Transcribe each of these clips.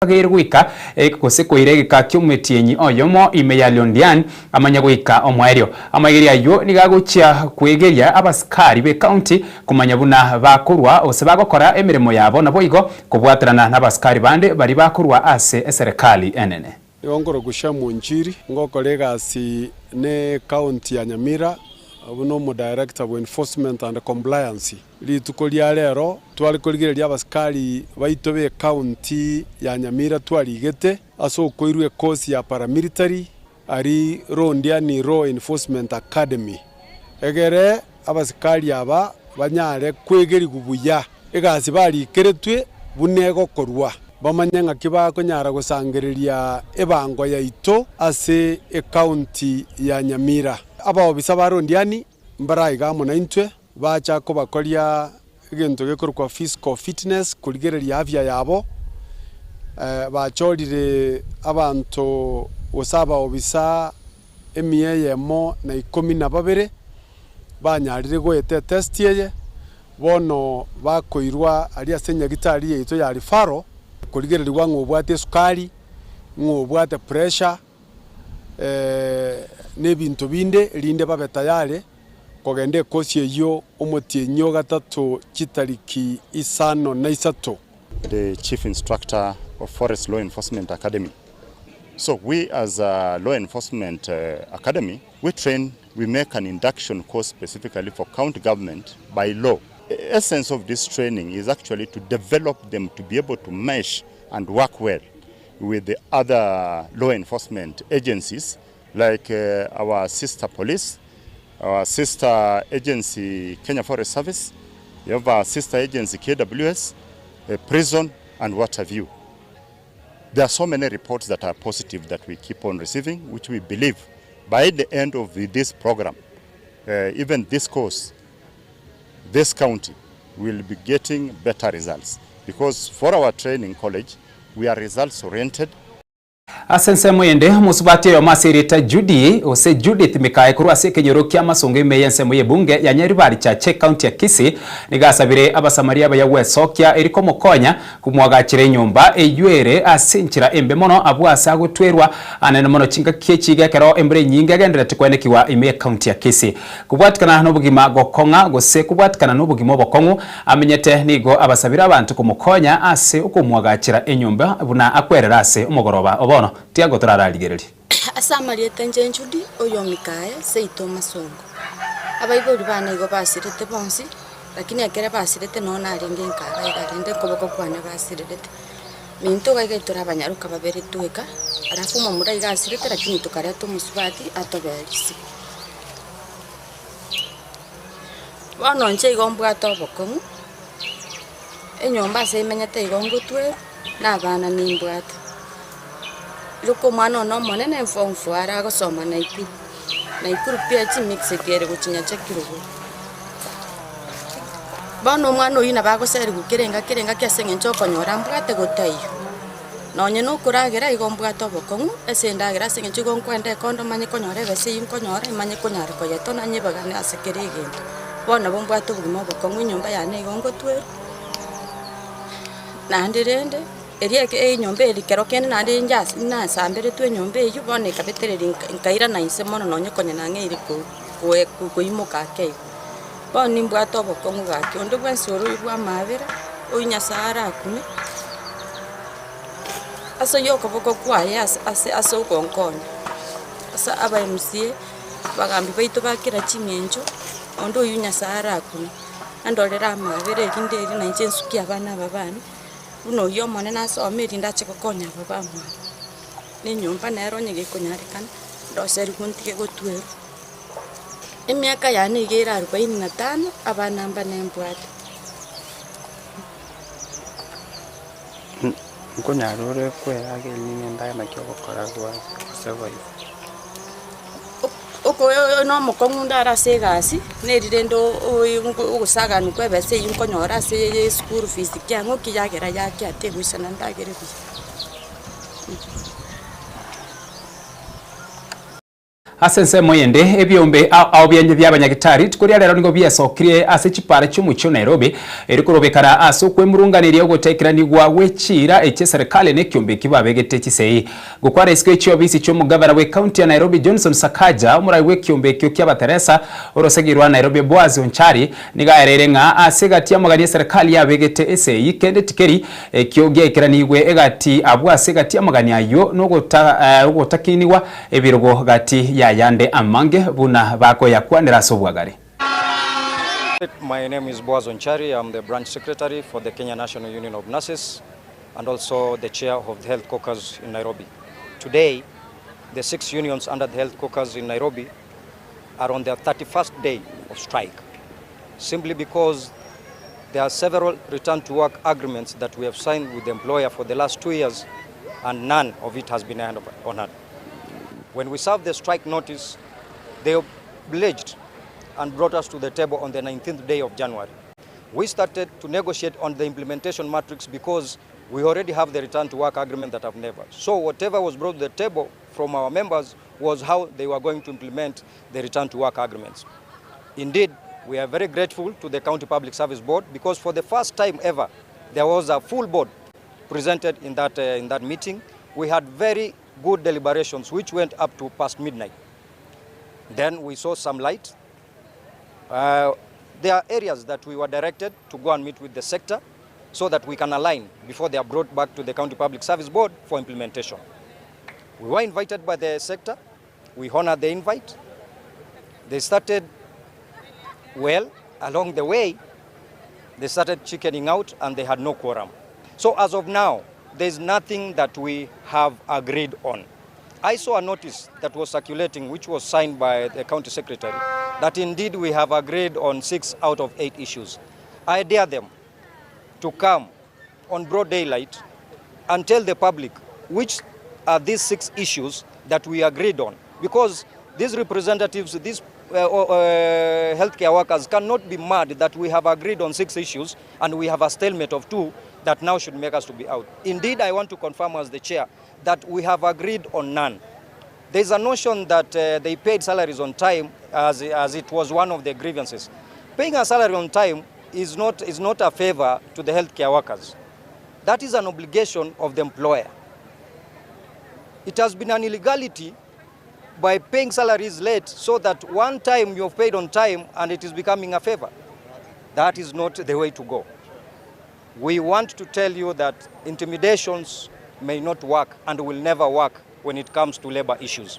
Ageire goika gose koira egeka ki'omotienyi oyomo ime ya Londian amanye goika omoerio. Amaegerio ayio nigo agochia kwegeria abasikari b'ecounty komanya buna bakorwa gose bagokora emeremo yabo naboigo kobwaterana nabasikari bande baria bakorwa ase eserekali enene. Nigo nkorokwa Shem Onchiri, ngokora egasi ne ecounty ya Nyamira buna omo director bwa enforcement and compliance. Rituko ria rero tware korigereria abasikari baito b'ecounty ya Nyamira twarigete ase okoirwa ekosi ya paramilitary aria Londiani Law Enforcement Academy egere abasikari aba banyare kwegerigwa buya egasi barikeretwe buna egokorwa, bamanye ng'aki bakonyara gosangereria ebango yaito ase ecounty ya Nyamira. Abaobisa ba Londiani mbare aiga amo naintwe. Bacha kobakoria egento gekorokwa physical fitness, korigereria afya yabo, bachorire abanto gose abaobisa emia eyemo na ikomi na babere, banyarire goeta etest eye, bono bakoirwa aria ase enyagitari yaito ya referral, korigereriwa ng'a obwate esukari, ng'a obwate pressure, na ebinto binde, erinde babe tayari. Kogenda ekosi eyio omotienyi o gatato chitariki isano na isato. The chief instructor of Forest Law Enforcement Academy. So we as a law enforcement academy we train, we make an induction course specifically for county government by law. Essence of this training is actually to develop them to be able to mesh and work well with the other law enforcement agencies like our sister police, our sister agency Kenya Forest Service, we have our sister agency KWS, prison and what have you. There are so many reports that are positive that we keep on receiving, which we believe by the end of this program, uh, even this course, this county will be getting better results because for our training college, we are results oriented. Ase ensemo ende, omosubati oyomo ase erieta Judy, gose Judith Mikae korwa ase ekenyoro ki'amasongo ime y'ensemo y'ebunge ya Nyaribari Chache ekaunti ya Kisii, nigo asabire Abasamaria abaya gwesokia eri komokonya komwagachera enyomba eyio ere ase enchera embe mono abwo ase agotwerwa anene mono chingaki echi ekero embura enyinge egendererete koenekigwa ime y'ekaunti ya Kisii. Kobwatikana nobogima gokong'a gose kobwatikana nobogima obokong'u Amenyete nigo abasabire abanto komokonya ase okomwagachera enyomba buna akwerera ase omogoroba o bono. Tiago torararigererie. Ase amarieta inche Judy, oyo o Mikaya, seito Masongo. Abaibori bane igo basirete bonsi, lakini ekere basirete noo narenge nkaba iga rende okoboko kwane basirerete. Minto iga iga tore abanyaroka babere tweka, alafu omomura iga asirete lakini tokareta omosubati atobee risiko. Bono inche igo mbwate obokong'u, enyomba ase imenyete igo ngotwera, na abana nimbwate. Rika omwana one omonene form four are agosoma Nakuru, Nakuru PH mixed ere gochia Nyacheki rogoro. Bono omwana oyio nabo agoseriwa kera engaki kera engaki ase eng'encho okonyora mbwate gotaiyo. Nonye na okoragera igo mbwate obokong'u ase endagera ase eng'encho igo nkoenda ekondo manye konyora ebesa eywo nkonyora emanye konyara koyetona nyebagane ase kera egento. Bono nabo mbwate obogima obokong'u enyomba yane igo ngotwerwa, naende rende, eria eke enyomba eri kero kende naende njase nasamberetwe enyomba eywo bono ekabetereria nka nkairana inse mono nonye konya nang'eire ko koe koimoka ake igo. Bono nimbwate obokong'u gaki, onde bwensi ore oyo bw'amaabera, oyio Nyasae arakune, ase oyio okoboko kwaye ase ase ase ogonkonya, ase aba MCA, abagambi baito ba kera ching'encho, onde oyio Nyasae arakune, andorere amaabera erinde erio na inche nsukie abana aba bane, buna oyio omonene asome erinde ache gokonya aba bamwabo. Na enyomba nero onye gekonyarekana, ndoserigwe ntige gotwerwa. Emiaka yane iga ere arubaini na tano, abana mbane mbwate. Nkonyara ore kwerageria nendagera naki ogokora gwa gosurvive. Okoyo nomokong'u ndare ase egasi, neri rende ogosaganwa kwa ebesa eywo nkonyora ase eschool fees kiang'o ki yagera yakia tegoisana ndagere buya. Ase ensemo eyende, ebiombe ao ao biaye bi'abanyagitari rituko ria rero nigo biesokirie ase chipara chi'omochie o Nairobi, erio korobekana ase okwemurunganeria ogotaikeranigwa gwe chiira echie eserekari na ekiombe ekio babegete chisei. Gokwana isiko ye chiobisi chi'omogavana bw'ecounty ya Nairobi Johnson Sakaja, omorai bw'ekiombe ekio ki'abateresa orosegi rwa Nairobi Boaz Onchari nigo aereire ng'a ase egati y'amagani eserekari yabegete esegi kende tikeri ekio giaikeranigwe egati abwo ase egati y'amagani ayio nogotakinigwa Ebirogo gati y'ayande amange buna bakoyakwanera ase obwagare. My name is Boaz Onchari, I'm the branch secretary for the Kenya National Union of Nurses and also the chair of the Health Caucus in Nairobi. Today, the six unions under the Health Caucus in Nairobi are on their 31st day of strike, simply because there are several return to work agreements that we have signed with the employer for the last 2 years and none of it has been honored. When we served the strike notice, they obliged and brought us to the table on the 19th day of January. We started to negotiate on the implementation matrix because we already have the return to work agreement that have never. So whatever was brought to the table from our members was how they were going to implement the return to work agreements. Indeed, we are very grateful to the County Public Service Board because for the first time ever, there was a full board presented in that meeting. We had very good deliberations which went up to past midnight. Then we saw some light. There are areas that we were directed to go and meet with the sector so that we can align before they are brought back to the County Public Service Board for implementation. We were invited by the sector. We honored the invite. They started well. Along the way, they started chickening out and they had no quorum. So as of now, there's nothing that we have agreed on. I saw a notice that was circulating, which was signed by the county secretary, that indeed we have agreed on 6 out of 8 issues. I dare them to come on broad daylight and tell the public which are these 6 issues that we agreed on. Because these representatives, these healthcare workers cannot be mad that we have agreed on 6 issues and we have a stalemate of 2 that now should make us to be out. Indeed, I want to confirm as the chair that we have agreed on none. There's a notion that they paid salaries on time as it was one of their grievances. Paying a salary on time is not a favor to the healthcare workers. That is an obligation of the employer. It has been an illegality by paying salaries late so that one time you've paid on time and it is becoming a favor. That is not the way to go. We want to tell you that intimidations may not work and will never work when it comes to labor issues.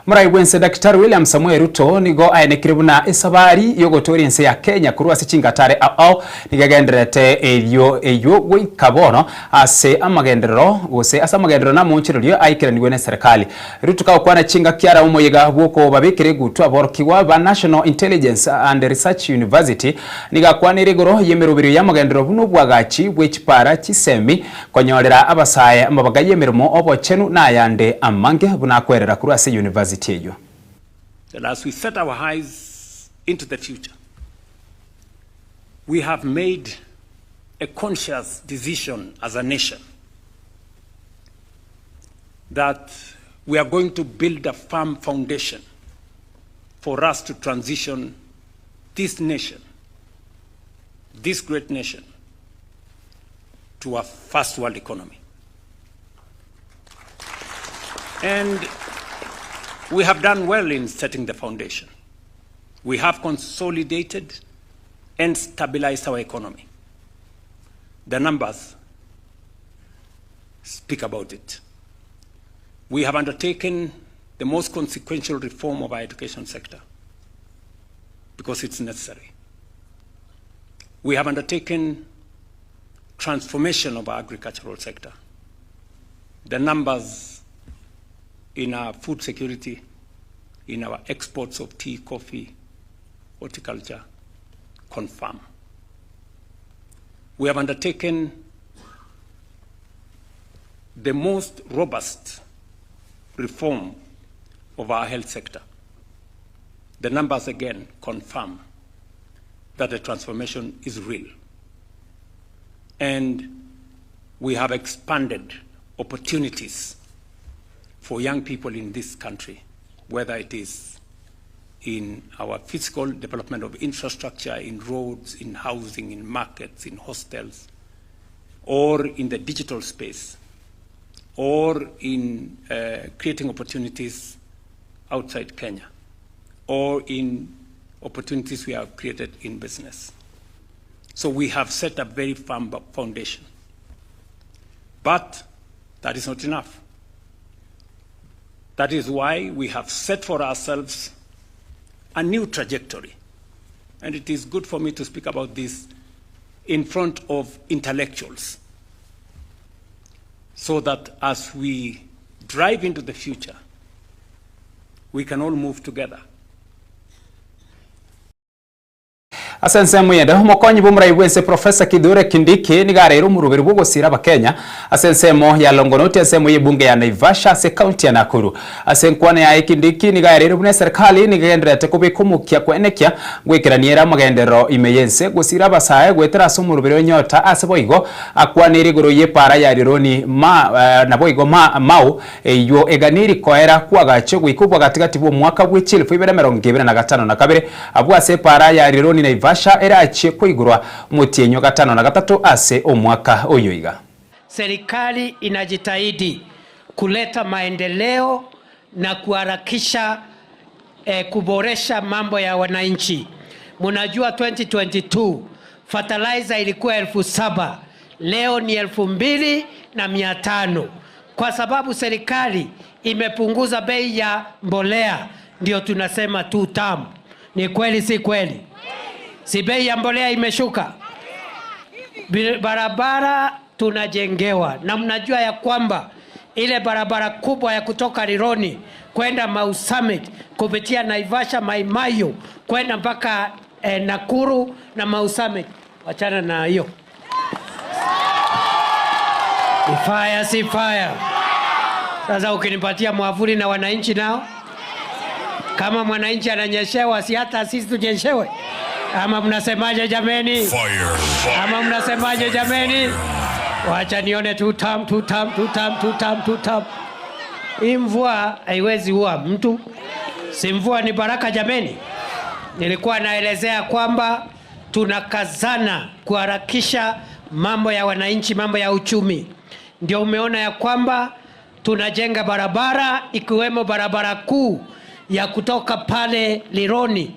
Morai bwense Daktari William Samoei Ruto nigo aenekire buna esabari yogotoria ense ya Kenya korwa ase chingatare ao nigo egendererete erio eywo goika bono ase amagenderero gose ase amagenderero na amonchererio aikeraniwe na eserekari. Ruto kagokwana chingaki ara omoyega bwokobabekera egutwa aborokigwa ba National Intelligence and Research University nigo akwanire igoro y'emeroberio y'amagenderero buna obwagachi bwe chipara chisemi konyorera abasae amabaga y'emeremo obochenu na ayande amange buna akwerera korwa ase university eywo. That as we set our eyes into the future, we have made a conscious decision as a nation that we are going to build a firm foundation for us to transition this nation, this great nation, to a first world economy. And we have done well in setting the foundation. We have consolidated and stabilized our economy. The numbers speak about it. We have undertaken the most consequential reform of our education sector because it's necessary. We have undertaken transformation of our agricultural sector. The numbers in our food security, in our exports of tea, coffee, horticulture, confirm. We have undertaken the most robust reform of our health sector. The numbers again confirm that the transformation is real. And we have expanded opportunities for young people in this country whether it is in our physical development of infrastructure, in roads, in housing, in markets, in hostels, or in the digital space, or in uh, creating opportunities outside Kenya, or in opportunities we have created in business. So we have set a very firm foundation. But that is not enough. That is why we have set for ourselves a new trajectory. And it is good for me to speak about this in front of intellectuals so that as we drive into the future, we can all move together. Ase ensemo eyende, omokonyi bw'omorai bw'ense Professor Kithure Kindiki nigo areire omoroberi bw'ogosiira Abakenya ase ensemo ya Longonot ensemo y'ebunge ya Naivasha ase ekaunti ya Nakuru. Ase enkwana yaye Kindiki nigo aereire buna eserikali nigo egendererete kobeka omokia kwenekia goikerania ere amagenderero ime y'ense gosiira abasae goetera ase omoroberi o Nyota ase boigo akwaneire igoro y'epaara ya Rironi ma naboigo ma Mau Eyio eganiri koera kw'agache goika obwagatigati bw'omwaka bwe chielfu ibere emerongo ebere na gatano na kabere, abwo ase epaara ya Rironi Naivasha erachie koigorwa omotienyi o gatano na gatato ase omwaka oyo iga. Serikali inajitahidi kuleta maendeleo na kuharakisha eh, kuboresha mambo ya wananchi. Munajua 2022 fertilizer ilikuwa 7,000 leo ni 2,500 kwa sababu serikali imepunguza bei ya mbolea, ndio tunasema two term. Ni kweli si kweli? Si bei ya mbolea imeshuka? Barabara tunajengewa, na mnajua ya kwamba ile barabara kubwa ya kutoka Rironi kwenda Mau Summit kupitia Naivasha, Maimayu kwenda mpaka eh, Nakuru na Mau Summit. Wachana na hiyo. Ni fire, si fire? Sasa ukinipatia mwavuli na wananchi nao, kama mwananchi ananyeshewa, si hata sisi tunyeshewe? Ama mnasemaje jameni? Ama mnasemaje jameni? Wacha nione tu tam tu tam tu tam tu tam tu tam. Hii mvua haiwezi ua mtu, si mvua ni baraka jameni. Nilikuwa naelezea kwamba tunakazana kuharakisha mambo ya wananchi, mambo ya uchumi. Ndio umeona ya kwamba tunajenga barabara ikiwemo barabara kuu ya kutoka pale Lironi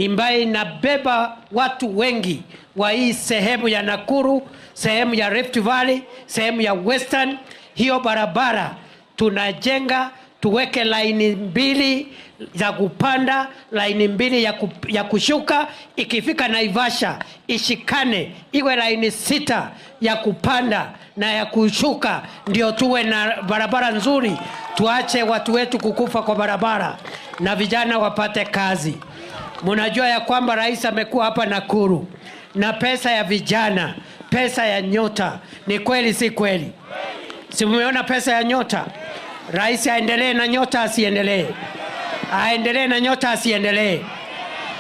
ambayo inabeba watu wengi wa hii sehemu ya Nakuru, sehemu ya Rift Valley, sehemu ya Western. Hiyo barabara tunajenga, tuweke laini mbili za kupanda, laini mbili ya, ku, ya kushuka. Ikifika Naivasha ishikane, iwe laini sita ya kupanda na ya kushuka, ndio tuwe na barabara nzuri, tuache watu wetu kukufa kwa barabara na vijana wapate kazi. Mnajua ya kwamba rais amekuwa hapa Nakuru na pesa ya vijana, pesa ya nyota. Ni kweli si kweli? Si mmeona pesa ya nyota? Rais aendelee na nyota asiendelee? Aendelee na nyota asiendelee?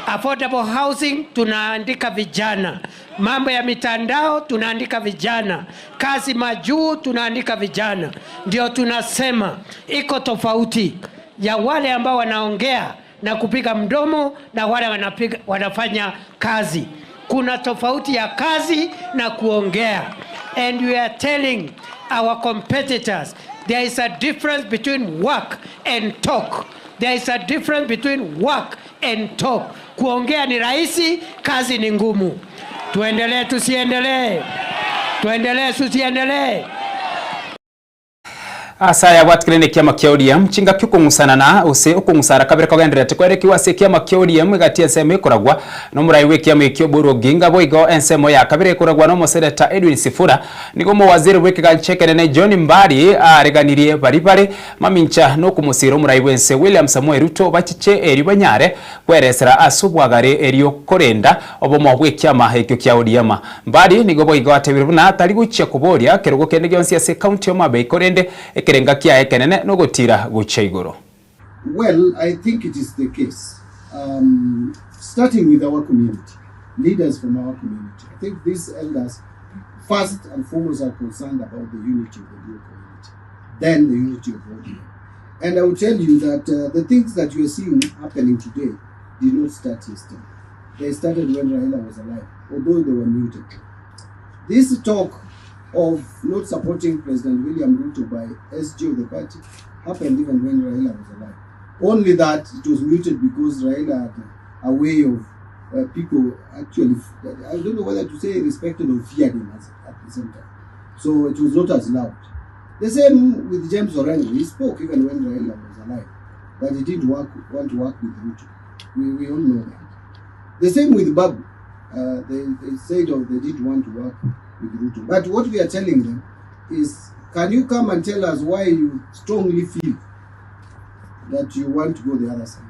Affordable housing tunaandika vijana, mambo ya mitandao tunaandika vijana, kazi majuu tunaandika vijana. Ndio tunasema iko tofauti ya wale ambao wanaongea na kupiga mdomo na wale wanapiga, wanafanya kazi. Kuna tofauti ya kazi na kuongea. And we are telling our competitors there is a difference between work and talk. There is a difference between work and talk. Kuongea ni rahisi, kazi ni ngumu. Tuendelee tusiendelee? Tuendelee tusiendelee? Ase aya abwatikire nekiama kia ODM, chingaki okong'usanana gose okong'usara kabere kogendererete kwerekiwa ase ekiama kia ODM egati ensemo ekoragwa nomorai bw'ekiama ekio Oburu Oginga boigo ensemo ya kabere ekoragwa nomoseneta Edwin Sifuna nigo omowaziri bw'ekegancha ekenene John Mbadi areganirie baria bare mamincha nokomosira omorai bw'ense William Samoei Ruto bachiche erio banyare kweresera ase obwagare erio korenda obomo bw'ekiama ekio kia ODM. Mbadi nigo boigo atebire buna tari gochia koboria kerogo kende gionsi ase ekaunti ya Homabay korende ekerenga kiaye ekenene nogotira gochia igoro. Well, I think it is the case. Um, starting with our community, leaders from our community. I think these elders, first and foremost, are concerned about the unity of the Luo community, then the unity of ODM. And I will tell you that uh, the things that you are seeing happening today did not start yesterday. They started when Raila was alive, although they were muted. This talk of not supporting President William Ruto by SG of the party happened even when Raila was alive. Only that it was muted because Raila had a way of uh, people actually, I don't know whether to say respected or feared him as, at the same time. So it was not as loud. The same with James Orengo. He spoke even when Raila was alive, that he didn't work, want to work with Ruto. We, we all know that. The same with Babu. Uh, they, they said oh, they didn't want to work with Ruto. But what we are telling them is, can you come and tell us why you strongly feel that you want to go the other side?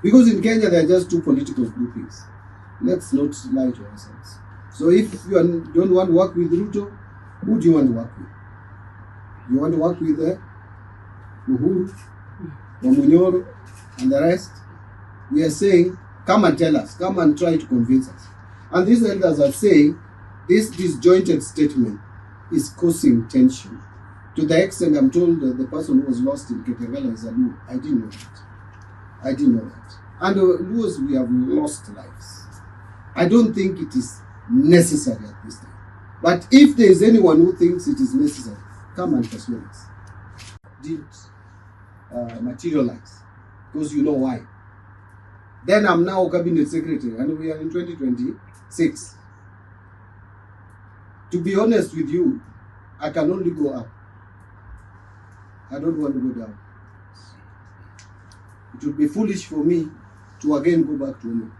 Because in Kenya, there are just two political groupings. Let's not lie to ourselves. So if you are, don't want to work with Ruto, who do you want to work with? You want to work with uh, Uhuru, Wamunyoro, and the rest? We are saying, come and tell us, come and try to convince us. And these elders are saying this disjointed statement is causing tension. To the extent I'm told that the person who was lost in Kitengela is a Luo. I didn't know that. I didn't know that. And uh, Luos, we have lost lives. I don't think it is necessary at this time. But if there is anyone who thinks it is necessary, come and persuade us. Didn't uh, materialize because you know why. Then I'm now cabinet secretary and we are in 2026. To be honest with you, I can only go up. I don't want to go down. It would be foolish for me to again go back to Omo.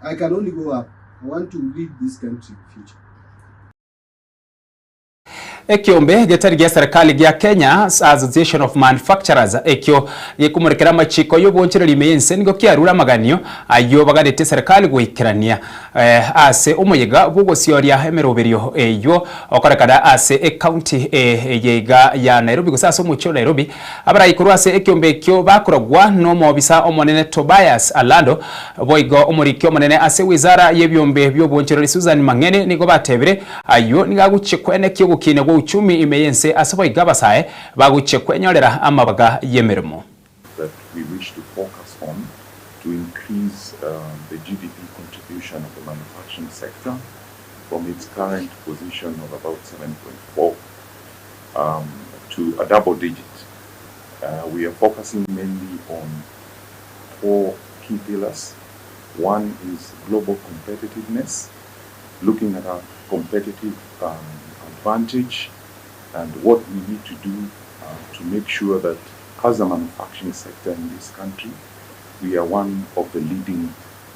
I can only go up. I want to lead this country in future. Ekiombe getari gia serikali gia Kenya Association of Manufacturers ekio gekomorekera amachiko y'obonchereri ime y'ense nigo kiarure amaganio ayio baganetie serikali goikerania eh, ase omoyega bwogosioria emeroberio eyio okorekana ase ecounty eh, eye iga ya Nairobi gose ase omochie o Nairobi abarai korwa ase ekiombe ekio bakoragwa n'omobisa omonene Tobias Alando Boigo omoriki omonene ase wizara y'ebiombe bi'obonchoreri Susan Mang'eni nigo batebire, Ayio nigo agochia kwenekia ogokiina gwa uchumi ime y'ense ase boigo abasae bagochia kwenyorera amabaga y'emeremo. that we wish to focus on to increase the GDP contribution of the manufacturing sector from its current position of about 7.4 to a double digit. We are focusing mainly on four key pillars. One is global competitiveness, looking at our competitive um, advantage and what we need to do uh, to make sure that as a manufacturing sector in this country, we are one of the leading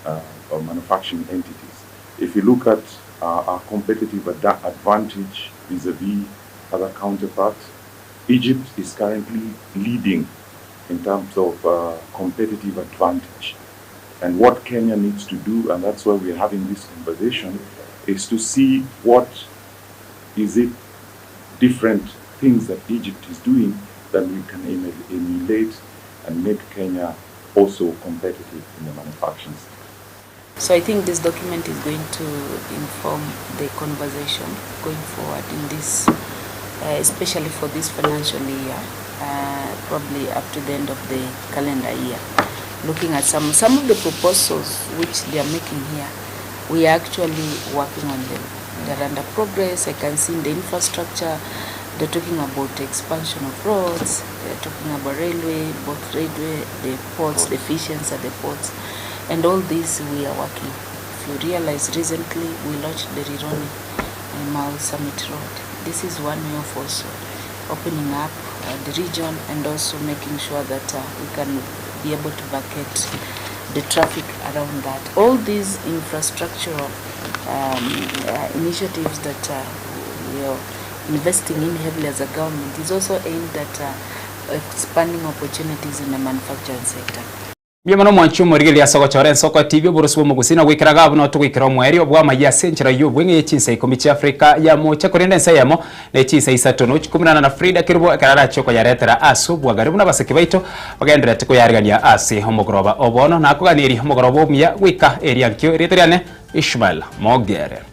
uh, manufacturing entities. If you look at uh, our competitive ad advantage vis-a-vis other counterparts, Egypt is currently leading in terms of uh, competitive advantage. And what Kenya needs to do, and that's why we're having this conversation, is to see what is it different things that Egypt is doing that we can emulate and make Kenya also competitive in the manufacturing sector. So I think this document is going to inform the conversation going forward in this, uh, especially for this financial year, uh, probably up to the end of the calendar year. Looking at some, some of the proposals which they are making here, we are actually working on them. They're under progress. I can see in the infrastructure, they're talking about the expansion of roads, they're talking about railway, both railway, the ports, the efficiency at the ports. And all this we are working. If you realize recently we launched the Rironi uh, Mau Summit Road. This is one way of also opening up uh, the region and also making sure that uh, we can be able to vacate the traffic around that. All these infrastructural um, uh, initiatives that uh, we are investing in heavily as a government is also aimed at uh, expanding opportunities in the manufacturing sector. Mbuya mono mwanche omorigereria ase ogochora ensoko ya TV oborosi bw'omogusii na goikera iga buna togoikera omoerio bw'amayia ase enchera y'obweng'e ye chinsa ikomi chia Afrika ya mocha korende ensa eyemo ne chinsa isato nochi kominana na Frida Kerubo ekero arache okoyaretera ase obwagare buna abaseke baito bagendererete koyaregania ase omogoroba o bono nakoganerie omogoroba omuya goika eria nkio erieta riane Ishmael Mogere.